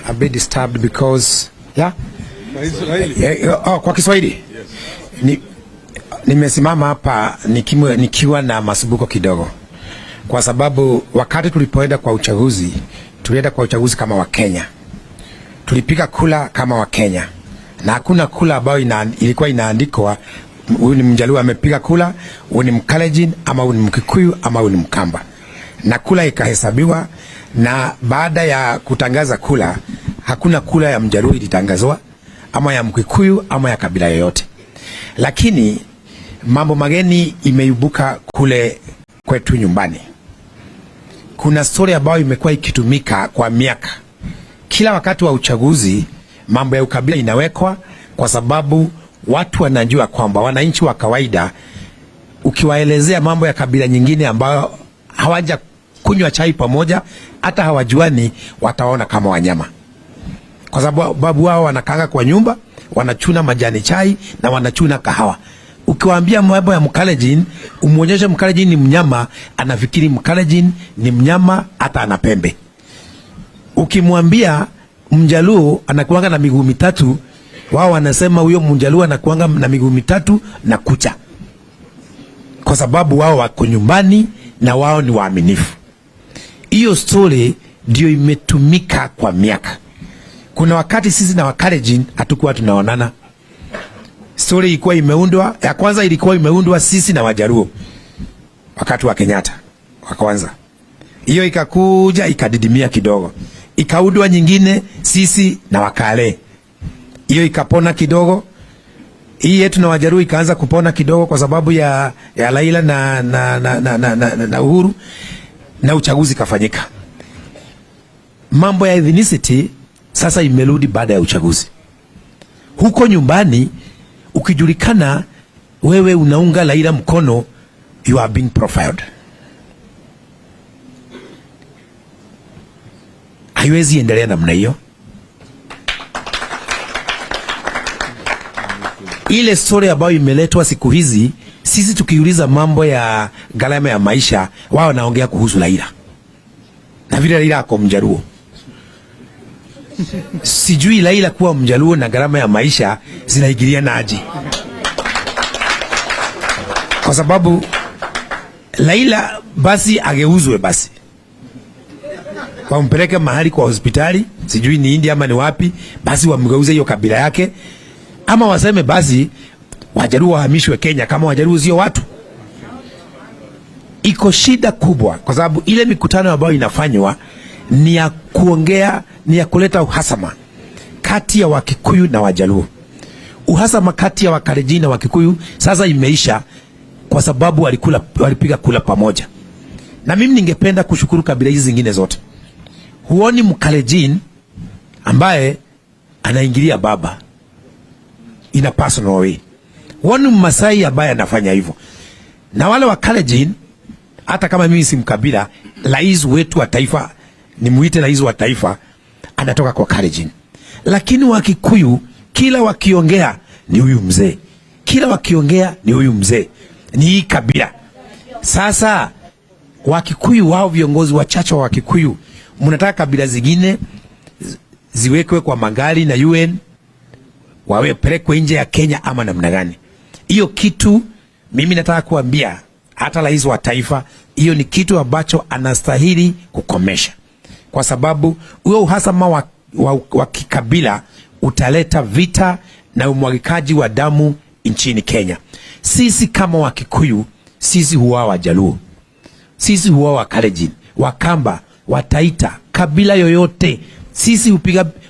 A bit disturbed because, yeah? Oh, kwa Kiswahili. Nimesimama hapa nikiwa na masumbuko kidogo, kwa sababu wakati tulipoenda kwa uchaguzi, tulienda kwa uchaguzi kama Wakenya, tulipiga kura kama Wakenya, na hakuna kura ambayo ilikuwa inaandikwa huyu ni Mjaluo amepiga kura, huyu ni Mkalenjin, ama huyu ni Mkikuyu, ama huyu ni Mkamba, na kura ikahesabiwa. Na baada ya kutangaza kura, hakuna kura ya Mjaluo ilitangazwa ama ya Mkikuyu ama ya kabila yoyote. Lakini mambo mageni imeibuka kule kwetu nyumbani. Kuna story ambayo imekuwa ikitumika kwa miaka. Kila wakati wa uchaguzi mambo ya ukabila inawekwa, kwa sababu watu wanajua kwamba wananchi wa kawaida ukiwaelezea mambo ya kabila nyingine ambayo hawaja kunywa chai pamoja, hata hawajuani, wataona kama wanyama, kwa sababu babu wao wanakaanga kwa nyumba, wanachuna majani chai na wanachuna kahawa. Ukiwaambia mambo ya Mkalenjin, umuonyeshe Mkalenjin ni mnyama, anafikiri Mkalenjin ni mnyama hata ana pembe. Ukimwambia Mjaluo anakuanga na miguu mitatu, wao wanasema huyo Mjaluo anakuanga na miguu mitatu na kucha, kwa sababu wao wako nyumbani na wao ni waaminifu. Hiyo story ndio imetumika kwa miaka. Kuna wakati sisi na Wakalenjin hatukuwa tunaonana. Story ilikuwa imeundwa, ya kwanza ilikuwa imeundwa sisi na Wajaluo wakati wa Kenyatta wa kwanza. Hiyo ikakuja ikadidimia kidogo. Ikaundwa nyingine sisi na Wakale. Hiyo ikapona kidogo. Hii yetu na Wajaluo ikaanza kupona kidogo kwa sababu ya Raila na Uhuru, na uchaguzi kafanyika. Mambo ya ethnicity sasa imerudi baada ya uchaguzi. Huko nyumbani ukijulikana wewe unaunga Raila mkono, you are being profiled. Haiwezi endelea namna hiyo. Ile story ambayo imeletwa siku hizi, sisi tukiuliza mambo ya gharama ya maisha, wao wanaongea kuhusu Raila na vile Raila ako Mjaluo. Sijui Raila kuwa Mjaluo na gharama ya maisha zinaingiliana aje, kwa sababu Raila basi ageuzwe, basi wampeleke mahali kwa hospitali, sijui ni India ama ni wapi, basi wamgeuze hiyo kabila yake, ama waseme basi Wajaluo wahamishwe Kenya kama Wajaluo sio watu. Iko shida kubwa, kwa sababu ile mikutano ambayo inafanywa ni ya kuongea, ni ya kuleta uhasama kati ya Wakikuyu na Wajaluo. Uhasama kati ya Wakalenjin na Wakikuyu sasa imeisha, kwa sababu walipiga kula pamoja. Na mimi ningependa kushukuru kabila hizi zingine zote. Huoni Mkalenjin ambaye anaingilia baba in a personal way. Huoni Mmasai ambaye anafanya hivyo. Na wale wa Kalenjin, hata kama mimi si mkabila, rais wetu wa taifa, nimuite rais wa taifa, anatoka kwa Kalenjin. Lakini Wakikuyu kila wakiongea ni huyu mzee, kila wakiongea ni huyu mzee, ni hii kabila. Sasa Wakikuyu wao, viongozi wachache wa Wakikuyu, mnataka kabila zingine ziwekwe kwa magari na UN, wawepelekwe nje ya Kenya ama namna gani? Hiyo kitu mimi nataka kuambia hata rais wa taifa, hiyo ni kitu ambacho anastahili kukomesha, kwa sababu huo uhasama wa kikabila utaleta vita na umwagikaji wa damu nchini Kenya. Sisi kama Wakikuyu, sisi huwa Wajaluo, sisi huwa Wakalenjin, Wakamba, Wataita, kabila yoyote, sisi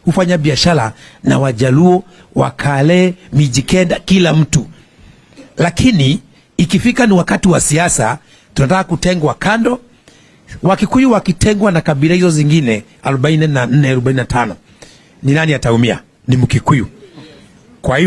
hufanya biashara na Wajaluo, Wakale, Mijikenda, kila mtu. Lakini ikifika ni wakati wa siasa, tunataka kutengwa kando. Wakikuyu wakitengwa na kabila hizo zingine 44, 45, ni nani ataumia? Ni Mkikuyu. Kwa hivyo